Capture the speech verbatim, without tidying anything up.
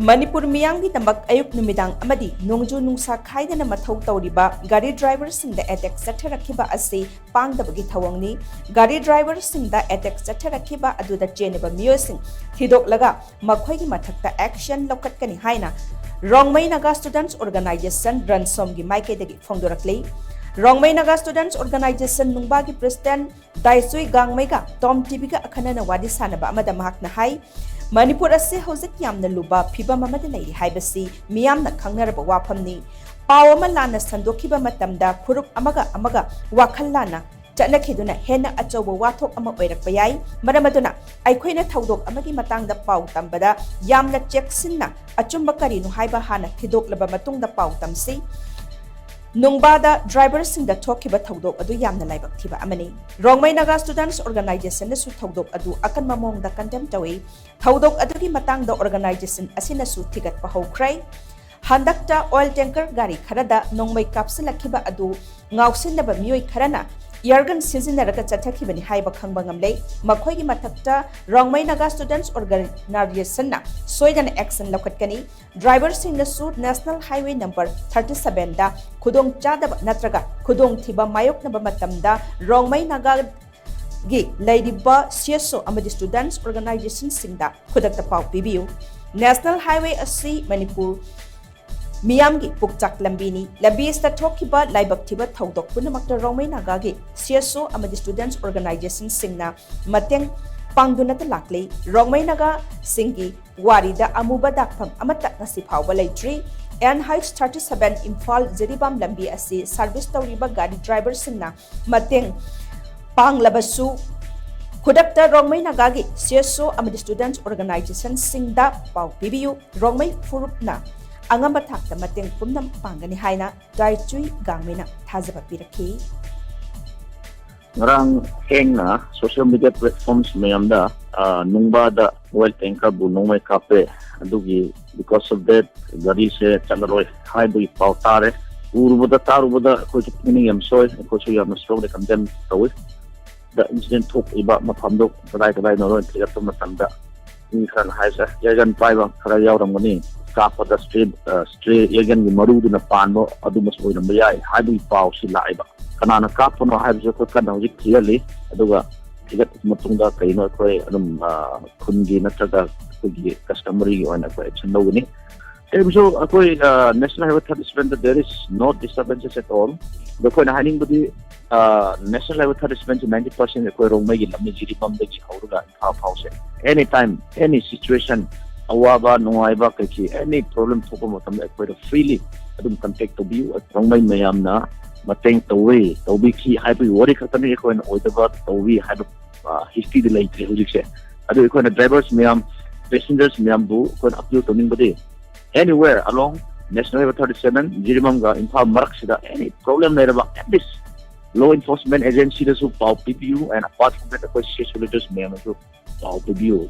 ꯃꯅꯤꯄꯨꯔ ꯃꯤꯌꯥꯝꯒꯤꯗꯃꯛ ꯑꯌꯨꯛ ꯅꯨꯃꯤꯗꯥꯡ ꯑꯃꯗꯤ ꯅꯣꯡꯖꯨ ꯅꯨꯡꯁꯥ ꯈꯥꯏꯗꯅ ꯃꯊꯧ ꯇꯧꯔꯤꯕ ꯒꯥꯔꯤ ꯗ꯭ꯔꯥꯏꯚꯔꯁꯤꯡꯗ ꯑꯦꯇꯦꯛ ꯆꯠꯊꯔꯛꯈꯤꯕ ꯑꯁꯤ ꯄꯥꯡꯗꯕꯒꯤ ꯊꯧꯑꯣꯡꯅꯤ꯫ ꯒꯥꯔꯤ ꯗ꯭ꯔꯥꯏꯚꯔꯁꯤꯡꯗ ꯑꯦꯇꯦꯛ ꯆꯠꯊꯔꯛꯈꯤꯕ ꯑꯗꯨꯗ ꯆꯦꯟꯅꯕ ꯃꯤꯑꯣꯏꯁꯤꯡ ꯊꯤꯗꯣꯛꯂꯒ ꯃꯈꯣꯏꯒꯤ ꯃꯊꯛꯇ action ꯂꯧꯈꯠꯀꯅꯤ ꯍꯥꯏꯅ ꯔꯣꯡꯃꯩ ꯅꯥꯒꯥ Students Organisation, ꯔꯟꯁꯣꯝꯒꯤ ꯃꯥꯏꯀꯩꯗꯒꯤ ꯐꯣꯡꯗꯣꯔꯛꯂꯤ꯫ Rongmei Naga Students Organisation ꯅꯨꯡꯕꯥꯒꯤ President ꯗꯥꯏꯆꯨꯏ ꯒꯥꯡꯃꯩꯒ ꯇꯣꯝ ꯇꯤꯚꯤꯒ ꯑꯈꯟꯅꯅ ꯋꯥꯔꯤ ꯁꯥꯟꯅꯕ ꯑꯃꯗ ꯃꯍꯥꯛꯅ ꯍꯥꯏ, ꯃꯅꯤꯄꯨꯔ ꯑꯁꯤ ꯍꯧꯖꯤꯛ ꯌꯥꯝꯅ ꯂꯨꯕ ꯐꯤꯚꯝ ꯑꯃꯗ ꯂꯩꯔꯤ ꯍꯥꯏꯕꯁꯤ ꯃꯤꯌꯥꯝꯅ ꯈꯪꯅꯔꯕ ꯋꯥꯐꯝꯅꯤ꯫ ꯄꯥꯎ ꯑꯃ ꯂꯥꯟꯅ ꯁꯟꯗꯣꯛꯈꯤꯕ ꯃꯇꯝꯗ ꯐꯨꯔꯨꯞ ꯑꯃꯒ ꯑꯃꯒ ꯋꯥꯈꯜ ꯂꯥꯟꯅ ꯆꯠꯅꯈꯤꯗꯨꯅ ꯍꯦꯟꯅ ꯑꯆꯧꯕ ꯋꯥꯊꯣꯛ ꯑꯃ ꯑꯣꯏꯔꯛꯄ ꯌꯥꯏ꯫ ꯃꯔꯝ ꯑꯗꯨꯅ ꯑꯩꯈꯣꯏꯅ ꯊꯧꯗꯣꯛ ꯑꯃꯒꯤ ꯃꯇꯥꯡꯗ ꯄꯥꯎ ꯇꯝꯕꯗ ꯌꯥꯝꯅ ꯆꯦꯛꯁꯤꯟꯅ ꯑꯆꯨꯝꯕ ꯀꯔꯤꯅꯣ ꯍꯥꯏꯕ ꯍꯥꯟꯅ ꯊꯤꯗꯣꯛꯂꯕ ꯃꯇꯨꯡꯗ ꯄꯥꯎ ꯇꯝꯁꯤ꯫ ꯅꯨꯡꯕꯥꯗ ꯗ꯭ꯔꯥꯏꯚꯔꯁꯤꯡꯗ ꯊꯣꯛꯈꯤꯕ ꯊꯧꯗꯣꯛ ꯑꯗꯨ ꯌꯥꯝꯅ ꯂꯥꯏꯕꯛ ꯊꯤꯕ ꯑꯃꯅꯤ꯫ ꯔꯣꯡꯃꯩ ꯅꯥꯒꯥ Students Organisationꯅꯁꯨ ꯊꯧꯗꯣꯛ ꯑꯗꯨ ꯑꯀꯟꯕ ꯃꯑꯣꯡꯗ condemn ꯇꯧꯏ꯫ ꯊꯧꯗꯣꯛ ꯑꯗꯨꯒꯤ ꯃꯇꯥꯡꯗ organization ꯑꯁꯤꯅꯁꯨ ꯊꯤꯒꯠꯄ ꯍꯧꯈ꯭ꯔꯦ꯫ ꯍꯟꯗꯛꯇ oil tanker ꯒꯥꯔꯤ ꯈꯔꯗ ꯅꯣꯡꯃꯩ ꯀꯥꯞꯁꯤꯜꯂꯛꯈꯤꯕ ꯑꯗꯨ ꯉꯥꯎꯁꯤꯟꯅꯕ ꯃꯤꯑꯣꯏ ꯈꯔꯅ air gun ꯁꯤꯖꯤꯟꯅꯔꯒ ꯆꯠꯊꯈꯤꯕꯅꯤ ꯍꯥꯏꯕ ꯈꯪꯕ ꯉꯝꯂꯦ꯫ ꯃꯈꯣꯏꯒꯤ ꯃꯊꯛꯇ ꯔꯣꯡꯃꯩ ꯅꯥꯒꯥ Students Organisationꯅ ꯁꯣꯏꯗꯅ action ꯂꯧꯈꯠꯀꯅꯤ꯫ ꯗ꯭ꯔꯥꯏꯚꯔꯁꯤꯡꯅꯁꯨ National Highway number thirty sevenꯗ ꯈꯨꯗꯣꯡꯆꯥꯗꯕ ꯅꯠꯇ꯭ꯔꯒ ꯈꯨꯗꯣꯡꯊꯤꯕ ꯃꯥꯌꯣꯛꯅꯕ ꯃꯇꯝꯗ ꯔꯣꯡꯃꯩ ꯅꯥꯒꯥꯒꯤ ꯂꯩꯔꯤꯕ CSO ꯑꯃꯗꯤ Students Organisationꯁꯤꯡꯗ ꯈꯨꯗꯛꯇ ꯄꯥꯎ ꯄꯤꯕꯤꯌꯨ꯫ National Highway ꯑꯁꯤ ꯃꯅꯤꯄꯨꯔ ꯃꯤꯌꯥꯝꯒꯤ ꯄꯨꯛꯆꯥꯛ ꯂꯝꯕꯤꯅꯤ꯫ ꯂꯝꯕꯤ ꯑꯁꯤꯗ ꯊꯣꯛꯈꯤꯕ ꯂꯥꯏꯕꯛ ꯊꯤꯕ ꯊꯧꯗꯣꯛ ꯄꯨꯝꯅꯃꯛꯇ ꯔꯣꯡꯃꯩ ꯅꯥꯒꯥꯒꯤ CSO ꯑꯃꯗꯤ Students Organisationꯁꯤꯡꯅ ꯃꯇꯦꯡ ꯄꯥꯡꯗꯨꯅꯇ ꯂꯥꯛꯂꯤ꯫ ꯔꯣꯡꯃꯩ ꯅꯥꯒꯥꯁꯤꯡꯒꯤ ꯋꯥꯔꯤꯗ ꯑꯃꯨꯕ ꯗꯥꯛꯐꯝ ꯑꯃꯠꯇ ꯉꯁꯤ ꯐꯥꯎꯕ ꯂꯩꯇ꯭ꯔꯤ꯫ NH thirty seven Imphal Jiribam ꯂꯝꯕꯤ ꯑꯁꯤ service ꯇꯧꯔꯤꯕ ꯒꯥꯔꯤ ꯗ꯭ꯔꯥꯏꯚꯔꯁꯤꯡꯅ ꯃꯇꯦꯡ ꯄꯥꯡꯂꯕꯁꯨ ꯈꯨꯗꯛꯇ ꯔꯣꯡꯃꯩ ꯅꯥꯒꯥꯒꯤ CSO ꯑꯃꯗꯤ Students Organisationꯁꯤꯡꯗ ꯄꯥꯎ ꯄꯤꯕꯤꯌꯨ꯫ ꯔꯣꯡꯃꯩ ꯐꯨꯔꯨꯞꯅ ꯑꯉꯝꯕ ꯊꯥꯛꯇ ꯃꯇꯦꯡ ꯄꯨꯝꯅꯃꯛ ꯄꯥꯡꯒꯅꯤ ꯍꯥꯏꯅ ꯗꯥꯏꯆꯨꯏ ꯒꯥꯡꯃꯩꯅ ꯊꯥꯖꯕ ꯄꯤꯔꯛꯈꯤ꯫ ꯉꯔꯥꯡ ꯊꯦꯡꯅ social media platforms ꯃꯌꯥꯝꯗ, ꯑ, ꯅꯨꯡꯕꯥꯗ oil tanker ꯕꯨ ꯅꯣꯡꯃꯩ ꯀꯥꯞꯄꯦ, ꯑꯗꯨꯒꯤ because of that ꯒꯥꯔꯤꯁꯦ ꯆꯠꯂꯔꯣꯏ ꯍꯥꯏꯕꯒꯤ ꯄꯥꯎ ꯇꯥꯔꯦ꯫ ꯎꯔꯨꯕꯗ ꯇꯥꯔꯨꯕꯗ ꯑꯩꯈꯣꯏꯁꯨ ꯄꯨꯛꯅꯤꯡ ꯌꯥꯝ ꯁꯣꯏ, ꯑꯩꯈꯣꯏꯁꯨ ꯌꯥꯝꯅ strongly condemn ꯇꯧꯏ꯫ The incident ꯊꯣꯛꯏꯕ ꯃꯐꯝꯗꯣ ꯀꯗꯥꯏ ꯀꯗꯥꯏꯅꯣ ꯂꯣꯏꯅ ꯊꯤꯒꯠꯄ ꯃꯇꯝꯗ ꯃꯤ ꯈꯔꯅ ꯍꯥꯏꯁꯦ, ꯌꯥꯏꯒꯟ ꯄꯥꯏꯕ ꯈꯔ ꯌꯥꯎꯔꯝꯒꯅꯤ, ꯀꯥꯞꯄꯗ ꯁ꯭ꯇ꯭ꯔꯦ ꯁ꯭ꯇ꯭ꯔꯦ ꯌꯥꯏꯒꯟꯒꯤ ꯃꯔꯨꯗꯨꯅ ꯄꯥꯟꯕ ꯑꯗꯨꯃꯁꯨ ꯑꯣꯏꯔꯝꯕ ꯌꯥꯏ ꯍꯥꯏꯕꯒꯤ ꯄꯥꯎꯁꯤ ꯂꯥꯛꯑꯦꯕ꯫ ꯀꯅꯥꯅ ꯀꯥꯞꯄꯅꯣ ꯍꯥꯏꯕꯁꯨ ꯑꯩꯈꯣꯏ ꯀꯟꯅ ꯍꯧꯖꯤꯛ ꯊꯤꯒꯠꯂꯤ꯫ ꯑꯗꯨꯒ ꯊꯤꯒꯠꯄ ꯃꯇꯨꯡꯗ ꯀꯩꯅꯣ ꯑꯩꯈꯣꯏ ꯑꯗꯨꯝ, ꯑ, ꯈꯨꯟꯒꯤ ꯅꯠꯇ꯭ꯔꯒ ꯑꯩꯈꯣꯏꯒꯤ customary ꯒꯤ ꯑꯣꯏꯅ ꯑꯩꯈꯣꯏ action ꯂꯧꯒꯅꯤ꯫ ꯀꯔꯤꯒꯨꯝꯕꯁꯨ ꯑꯩꯈꯣꯏ, ꯑ, National Highway thirty seven the there is no disturbances at all꯫ ꯑꯗꯣ ꯑꯩꯈꯣꯏꯅ ꯍꯥꯏꯅꯤꯡꯕꯗꯤ, ꯑ, National Highway thirty seven ꯁꯤ ninety percent ꯑꯩꯈꯣꯏ ꯔꯣꯡꯃꯩꯒꯤ ꯂꯝꯅꯤ, ꯖꯤꯔꯤꯕꯥꯝꯗꯒꯤ ꯍꯧꯔꯒ Imphal ꯐꯥꯎꯁꯦ꯫ Any time, any situation, ꯑꯋꯥꯕ ꯅꯨꯡꯉꯥꯏꯕ ꯀꯩꯀꯩ any problem ꯊꯣꯛꯄ ꯃꯇꯝꯗ ꯑꯩꯈꯣꯏꯗ freely ꯑꯗꯨꯝ contact ꯇꯧꯕꯤꯌꯨ꯫ ꯔꯣꯡꯃꯩ ꯃꯌꯥꯝꯅ ꯃꯇꯦꯡ ꯇꯧꯋꯤ, ꯇꯧꯕꯤꯈꯤ ꯍꯥꯏꯕꯒꯤ ꯋꯥꯔꯤ ꯈꯛꯇꯅꯤ꯫ ꯑꯩꯈꯣꯏꯅ ꯑꯣꯏꯗꯕ ꯇꯧꯋꯤ ꯍꯥꯏꯕ, ꯑ, history ꯗꯤ ꯂꯩꯇ꯭ꯔꯦ ꯍꯧꯖꯤꯛꯁꯦ꯫ ꯑꯗꯨ ꯑꯩꯈꯣꯏꯅ drivers ꯃꯌꯥꯝ, passengers ꯃꯌꯥꯝꯕꯨ ꯑꯩꯈꯣꯏꯅ appeal ꯇꯧꯅꯤꯡꯕꯗꯤ, anywhere along National Highway thirty seven, ꯖꯤꯔꯤꯕꯥꯝꯒ Imphal ꯃꯔꯛꯁꯤꯗ any problem ꯂꯩꯔꯕ, at least law enforcement agency ꯗꯁꯨ ꯄꯥꯎ ꯄꯤꯕꯤꯌꯨ, and apart from that, ꯑꯩꯈꯣꯏ ꯁꯤ ꯑꯦꯁ ꯌꯨ leaders ꯃꯌꯥꯝꯅꯁꯨ ꯄꯥꯎ ꯄꯤꯕꯤꯌꯨ꯫